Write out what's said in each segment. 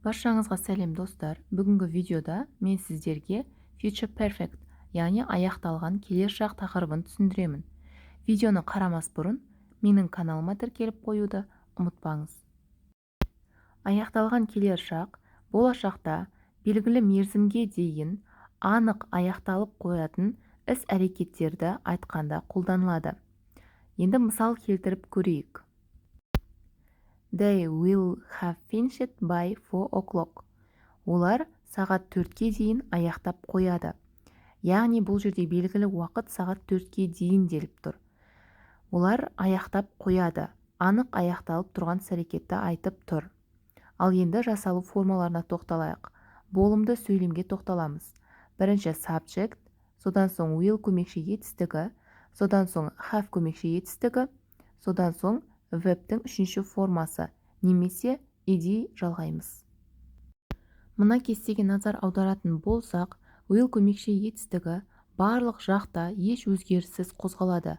Баршаңызға сәлем, достар! Бүгінгі видеода мен сіздерге Future Perfect, яғни аяқталған келер шақ тақырыбын түсіндіремін. Видеоны қарамас бұрын менің каналыма тіркеліп қоюды ұмытпаңыз. Аяқталған келер шақ – болашақта белгілі мерзімге дейін анық аяқталып қоятын іс-әрекеттерді айтқанда қолданылады. Енді мысал келтіріп көрейік. They will have finished by 4 o'clock. Олар сағат 4-ке дейін аяқтап қояды. Яғни бұл жерде белгілі уақыт, сағат 4-ке дейін деліп тұр. Олар аяқтап қояды. Анық аяқталып тұрған іс-әрекетті айтып тұр. Ал енді жасалу формаларына тоқталайық. Болымды сөйлемге тоқталамыз. Бірінші subject, содан соң will көмекші етістігі, содан соң have көмекші етістігі, содан соң verb-тің үшінші формасы немесе ed жалғаймыз. Мына кестеге назар аударатын болсақ, will көмекші етістігі барлық жақта еш өзгеріссіз қозғалады.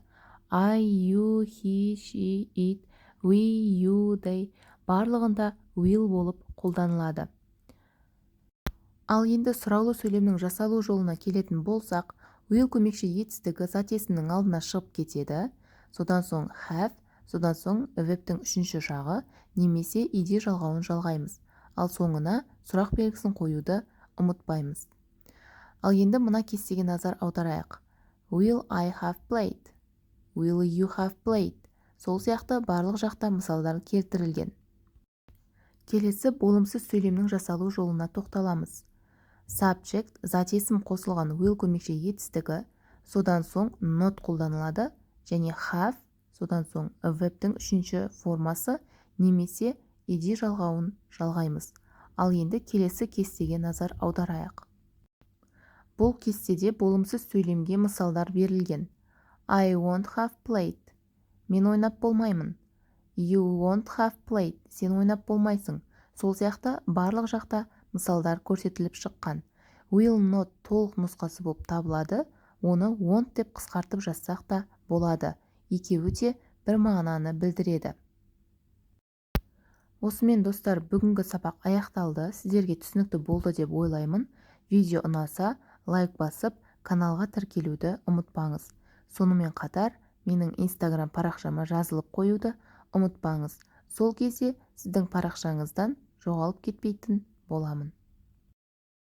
I, you, he, she, it, we, you, they – барлығында will болып қолданылады. Ал енді сұраулы сөйлемнің жасалу жолына келетін болсақ, will көмекші етістігі зат есімнің алдына шығып кетеді, содан соң have, содан соң verb-тің үшінші жағы немесе ed жалғауын жалғаймыз, ал соңына сұрақ белгісін қоюды ұмытпаймыз. Ал енді мына кестеге назар аударайық. Will I have played? Will you have played? Сол сияқты барлық жақта мысалдар келтірілген. Келесі болымсыз сөйлемнің жасалу жолына тоқталамыз. Subject, зат есім қосылған will көмекші етістігі, содан соң not қолданылады және have, содан соң verb-тің үшінші формасы немесе ed жалғауын жалғаймыз. Ал енді келесі кестеге назар аударайық. Бұл кестеде болымсыз сөйлемге мысалдар берілген. I won't have played. Мен ойнап болмаймын. You won't have played. Сен ойнап болмайсың. Сол сияқты барлық жақта мысалдар көрсетіліп шыққан. Will not толық нұсқасы болып табылады. Оны won't деп қысқартып жазсақ та болады. Екеуі де бір мағынаны білдіреді. Осымен, достар, бүгінгі сабақ аяқталды. Сіздерге түсінікті болды деп ойлаймын. Видео ұнаса, лайк басып, каналға тіркелуді ұмытпаңыз. Сонымен қатар менің Инстаграм парақшама жазылып қоюды ұмытпаңыз. Сол кезде сіздің парақшаңыздан жоғалып кетпейтін боламын.